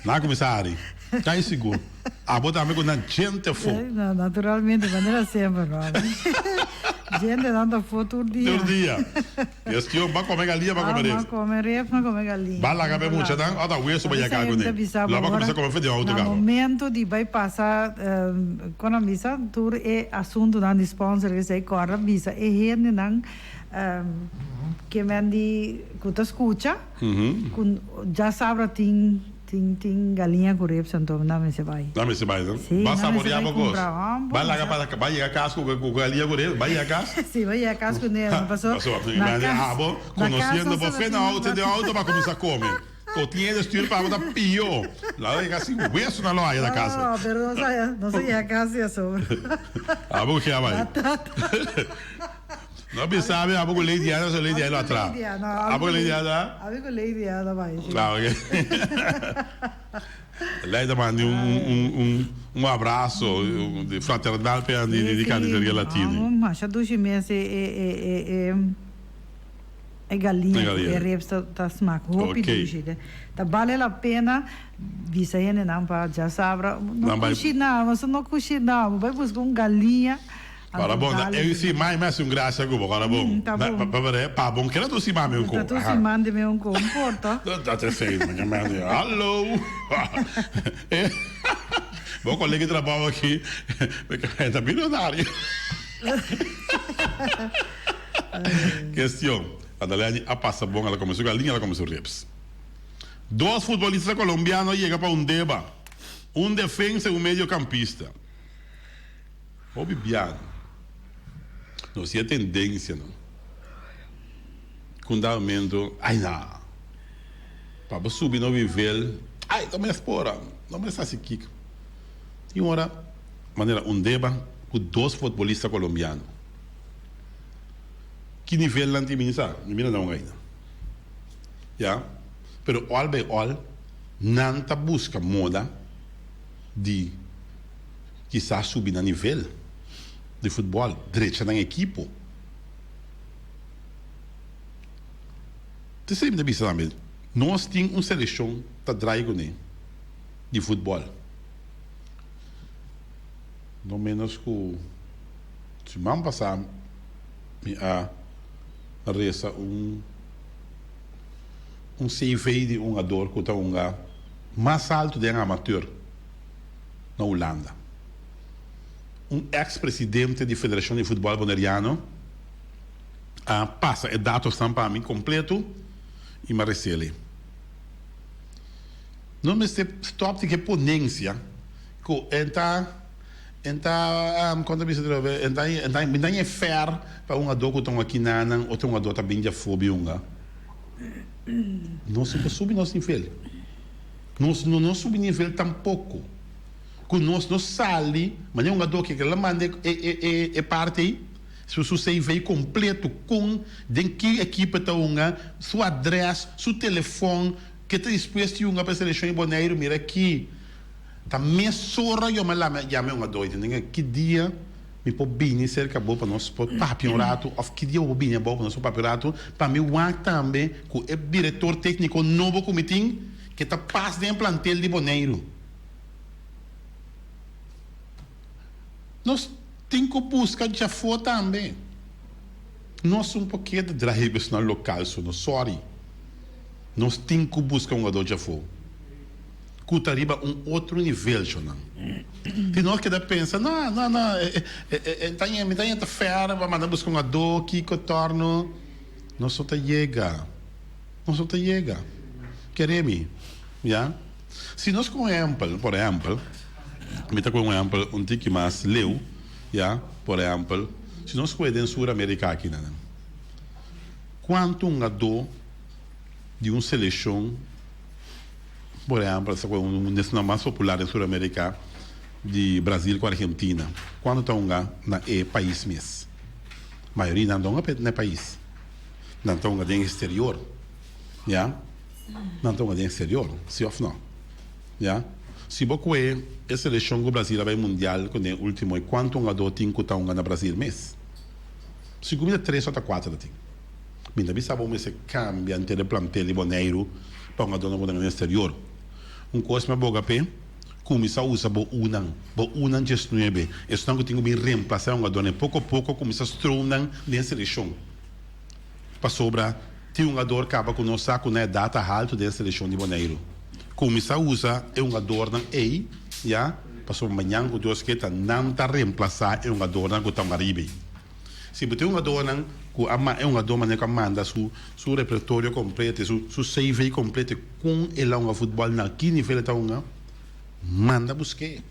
Speaker 9: Nan a kuminsá hari. Kai sigur. Abo tambe ku nan djente afó.
Speaker 10: Naturalmente, manera semper, no? Djentenan ta afó tur dia.
Speaker 9: Tur dia. Kestion, ba kome galia, ba kome ref?
Speaker 10: Ba kome ref, ba kome galia.
Speaker 9: Ba laga pa e muchanan ota weso pa yega kuné. Lo ba kuminsá kome fe den outo kaba.
Speaker 10: Na momento di bai pasa, kon nan bisa, tur e asuntunan di sponsor esei, kòrda bisa e hendenan ke men di ku ta skucha, ku djasabra tin. Tin tin galiña cu ribs anto nan mester bay.
Speaker 9: Nan mester bay no?
Speaker 10: Sí,
Speaker 9: Ba
Speaker 10: nan mester
Speaker 9: saborea
Speaker 10: bay
Speaker 9: bo cos.
Speaker 10: cumpra hom
Speaker 9: Ba laga pa ba yega cas cu cu galiña cu ribs, ba yega cas.
Speaker 10: Sí, ba yega cas cu ne, paso
Speaker 9: Paso
Speaker 10: na cas
Speaker 9: abo
Speaker 10: na cas
Speaker 9: conociendo
Speaker 10: nos
Speaker 9: bo fe na auto den auto ba cuminsa come. Cu tin e stuur pa abo ta pio. La yega sin hueso nan lo haya na cas.
Speaker 10: No, pero nos a nos a yega cas ya sobra.
Speaker 9: Abo cu ke a bay. No bisa mi abo cu Lady Diana so Lady Diana lo atra. Abo cu Lady Diana?
Speaker 10: Abi cu Lady Diana bai si.
Speaker 9: Ah ok. Lady ta mandi un un un un abrazo fraternal pe di di Carniceria Latino.
Speaker 10: Si, masha dushi mes e e e e e galiña cu e ribs ta ta smak hopi dushi. Ta bale la pena bisa hendenan pa djasabra no cushina, boso no cushina, bo bai busca un galiña.
Speaker 9: Ora bon, na eu si mai mi hasi un gracia ku bo, ora bon.
Speaker 10: Ta bon.
Speaker 9: Pa pa pa bon keda tu siman mi un ko.
Speaker 10: Ta tu siman di mi un ko, un porta.
Speaker 9: Dat is fijn, mi ke mende, hallo. Bo kolega di trabou aki, mi ke mende ta milionario. Kestion, Adaleni a pasa bon, el a kome su galiña, el a kome su ribs. Dos futbolista kolombiano a yega pa Undeba, un defensa i un mediokampista. Hopi biaha nos tin e tendencianan cu un dado momento, ay na, pa bo subi no nivel, ay no mes por, no mes haci kico. Tin ora manera un deba cu dos futbolista colombiano. Ki nivel nan tin mi ni sa, mi mira nan ainda. Ya, pero all by all nan ta busca moda di. Kisas subi na nivel di futbòl, drecha nan ekipo. T'esei mi ta bisa tambe, nos tin un selekshon ta drai kuné di futbòl. No ménos ku siman pasá mi a resa un un CV di un hungador ku ta hunga mas altu den amateur. na Hulanda. Un ex presidente di Federashon di Futbòl Boneriano a pasa e datosnan pa mi kompleto i mi a resele. No mester stòp di ke ponensia ku e ta e ta kon ta bisa atrobe e ta e ta mi ta ñe fèr pa un hungadó ku ta hunga kinanan otro hungadó ta bin di afó bin hunga. Nos no por subi nos nivel. Nos no no subi nivel tampoco. Cu nos no sali, manera un hungador ke la manda e e e e parti ey, su su CV completo con den ki ekipo e ta hunga, su adres, su telefon, ke ta dispuesto di hunga pa e seleccion di Boneiru, mira aki. Ta mesora yo mi a yama e hungadó i tin ki dia mi por bini serka bo pa nos por papia un ratu òf ki dia bo por bini abou pa nos por papia un ratu pa mi wak tambe ku e direktor tékniko nobo ku mi tin ke ta pas den e plantel di Boneiru. Nos tin ku buska djafó tambe. Nos un por keda drahi besnan lokal so no, sorry. Nos tin ku buska un hungadó djafó ku ta riba un otro nivel shonan. Si nos keda pensa, no, no, no, e ta mi ta yenta fèr pa manda buska un hungadó, kiko torno, nos no ta yega. Nos no ta yega. Kere mi, ya. Si nos ku un ehèmpel, por ehèmpel, mi ta ku un ehèmpel un tiki mas leu, ya, por ehèmpel, si nos kohe den Sur Amerika aki nan, kuantu hungadó di un selekshon, por ehèmpel, sa kohe un esnan mas popular den Sur Amerika, di Brazil ku Argentina, kuantu ta hunga na e pais mes? Mayoria nan ta hunga na e pais, nan ta hunga den eksterior, ya. Nan ta hunga den exterior, si of no? Ya. Si bo kue e seleccion ku Brazil a bai mundial ku den ultimo e kuantu hungadó tin ku ta hunga na Brazil mes? Sigur mi ta tres ota kuater ta tin. Mi ta bisa bo mester kambia henter e plantel di Boneiru pa hungadónan ku ta hunga den exterior. Un kos mi a boga p'e, kuminsá usa bo unan, bo unan diesnuebe, esunnan ku tin ku bin remplasá e hungadónan i poko poko kuminsá stroom nan den seleccion. Pasobra tin hungador kaba ku nos sa ku na edat ta haltu den selekshon di Boneiru. Kuminsá usa e hungadornan ei ya, pasobra mañan ku Dios ke ta nan ta remplasá e hungadornan ku ta hunga riba ei. Si bo tin hungadornan ku a e hungador manera ku a manda su su repertorio kompleto, su su CV kompleto kon el a hunga futbòl, na ki nivel e ta hunga, manda busk'é.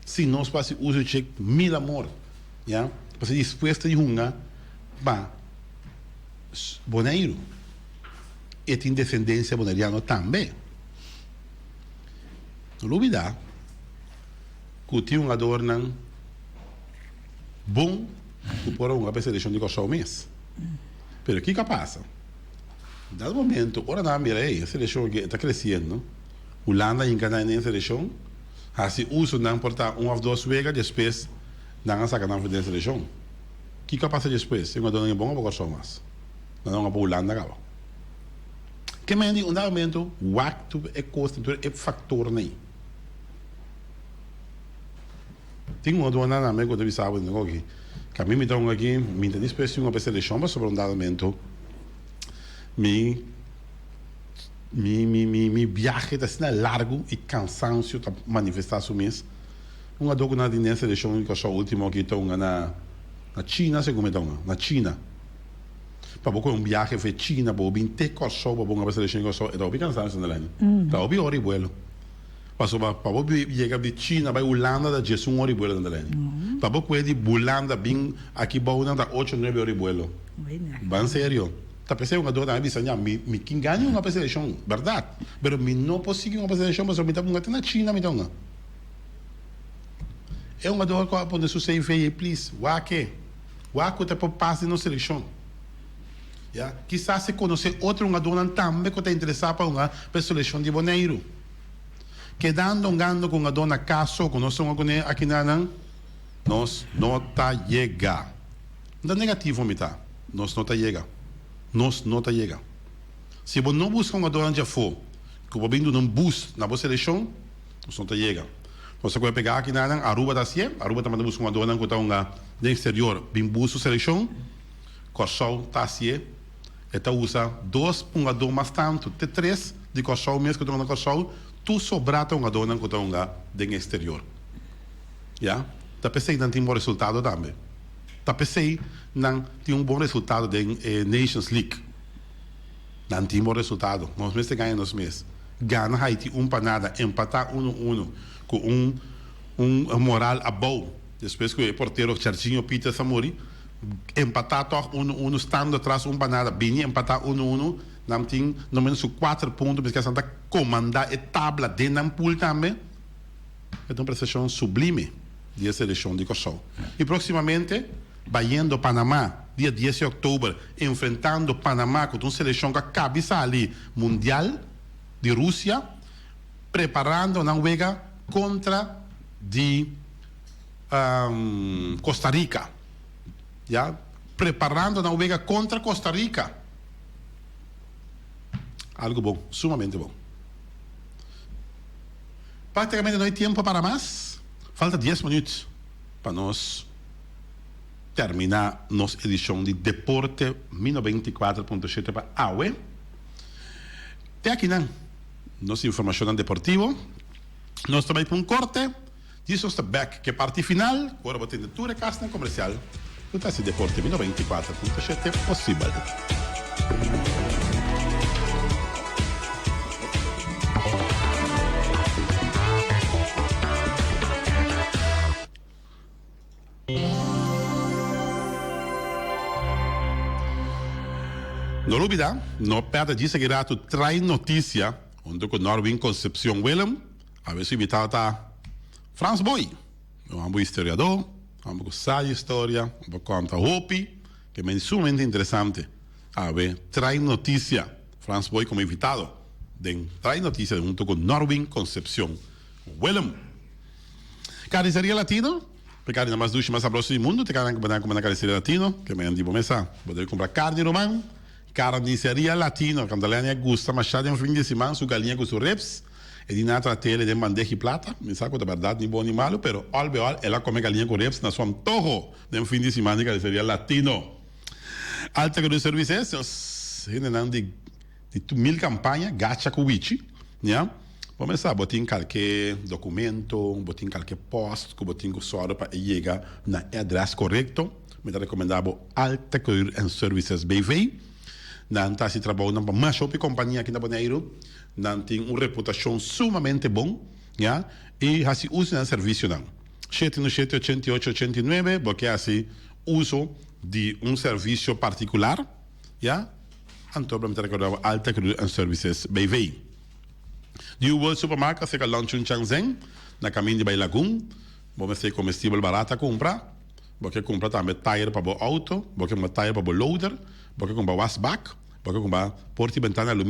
Speaker 9: Si nos por hasi uso di dje mil amor ya, pasobra dispuesto di hunga pa. Boneiru. E tin desendensia boneriano tambe. No lubida ku tin hungadornan bon ku por a hunga pa e selekshon di Kòrsou mes. Pero kiko a pasa? Dado momento ora nan a mira ey e selekshon aki e ta kresiendo, Hulanda a hinka nan den e selekshon, hasi uso nan por ta un òf dos wega despues nan a saka nan for den e selekshon. Kiko a pasa despues? E hungadónan e bon a pa Kòrsou mas. Nan a hunga pa Hulanda kaba. Ke men di un dado momento wak tur e kosnan, tur e faktornan ei. Tin hungadónan tambe ku ta bisa bo den oki, ka mi mi ta hunga aki, mi ta dispuesto di hunga pa e selekshon pasobra un dado momento mi mi mi mi biahe ta asina largu i kansansio ta manifestá su mes. Un adó ku nan a tin den selekshon di Kòrsou último aki ta hunga na na China segun mi ta hunga na China. Pa bo kohe un biahe for China pa bo bin te Kòrsou pa bo hunga pa selekshon di Kòrsou e ta hopi kansansio na lèni. Ta hopi ora di buelo. Pasobra pa bo yega di China bai Hulanda ta diesun ora di buelo na lèni. Pa bo kohe di Hulanda bin aki bou nan ta ocho nuebe ora di buelo. Ban serio. Ta p'esei hungadó tambe bisa ña mi mi kin gana hunga pa selekshon bèrdat pero mi no por sigui hunga pa selekshon pasobra mi ta hunga te na China mi ta hunga. E hungador ku a pone su CV ei please wak e. Wak ku ta por pas den nos selekshon. Ya, kisas e konosé otro hungadornan tambe ku ta interesá pa hunga pa e selekshon di Boneiru. Kedando hungando ku hungador na kas so ku nos ta hunga kuné akinanan, nos no ta yega. No ta negativo mi ta, nos no ta yega. Nos no ta yega. Si bo no buska hungadornan djafó ku por bin duna un boost na bo selekshon, Nos no ta yega. Nos ta kohe pega aki na nan, Aruba ta hasié, Aruba ta manda buska hungadornan ku ta hunga den eksterior bin bus su selekshon. Kòrsou ta hasié, e ta usa dos hungadó mas tantu, te tres di Kòrsou mes ku ta hunga na Kòrsou, tur sobrá ta hungadornan ku ta hunga den eksterior. Ya, ta p'esei nan tin bon resultado tambe. Ta p'esei nan tin un bon resultado den e Nations League. Nan tin bon resultado. Nos mester gaña nos mes. Gana Haiti un pa nada, empatá uno uno ku un un moral abou despues ku e portero Serginho Peters a muri. Empatá tòg uno uno stando atras un pa nada bini empatá uno uno. Nan tin no menos ku kuater punto miskien nan ta komandá e tabla den nan pool tambe. E ta un prestashon sublime di e selekshon di Kòrsou. I próksimamente bayendo Panamá dia dies di òktober enfrentando Panamá ku ta un selekshon ku a kabi sali mundial di Rusia preparando nan wega. kontra di Costa Rica. Ya, preparando nan wega kontra Costa Rica. Algo bon, sumamente bon. Prácticamente no hay tiempo para mas. Falta dies minuut pa nos termina nos edicion di Deporte Mi 94.7 pa awe. Te akinan nos informacionnan deportivo. Nos ta bay pa un corte. Djis nos ta bek ku e parti final ku ora bo tende tur e kasnan komersial ku ta hasi Deporte Mi 94.7 posibel. No lubida, no pèrdè djis aki ratu Trae Noticia huntu ku Norwin Concepcion Willem. Awe su invitado ta Frans Boy, un homber historiador, un homber cu sa di historia, un homber cu conta hopi, ke men sumamente interesante. Awe Trae Noticia, Frans Boy como invitado den Trae Noticia hunto cu Norwin Concepcion Willem. Carniceria Latino, e carni mas dushi, mas sabroso di mundo, te carnan cu bo nan cume na Carniceria Latino, ke men di bo mesa, bo debe cumpra carni ruman. Carniceria Latino, Candalenia gusta masha den fin di siman su galiña cu su ribs. E di nan a trat'é den bandeja i plata. Mi sa ku ta bèrdat ni bon ni malu, pero òl be òl el a kome galiña ku ribs na su antoho den fin di siman di Carniceria Latino. Alta Cruz Services, nos hendenan di di tur mil kampaña, gacha ku wichi, ya. Bo mester sa bo tin kalke dokumento, bo tin kalke pòst ku bo tin ku sòru pa e yega na e adrès korekto. Mi ta rekomendá bo Alta Cruz and Services BV. Nan ta hasi trabounan pa masha hopi kompania aki na Boneiru. Nan tin un reputashon sumamente bon, ya, i hasi uso di nan servisionan. Shete no shete 88 89 bo ke hasi uso di un servisio partikular, ya, anto mi ta rekorda bo Alta Credit and Services BV. New World Supermarket serka Lonchun Changzheng na kamin di bai Lagun. Bo mester komestibel barata kumpra. Bo ke kumpra tambe tayer pa bo outo, bo ke kumpra tayer pa bo loader, bo ke kumpra wasbak, bo ke kumpra porta i bentana aluminio.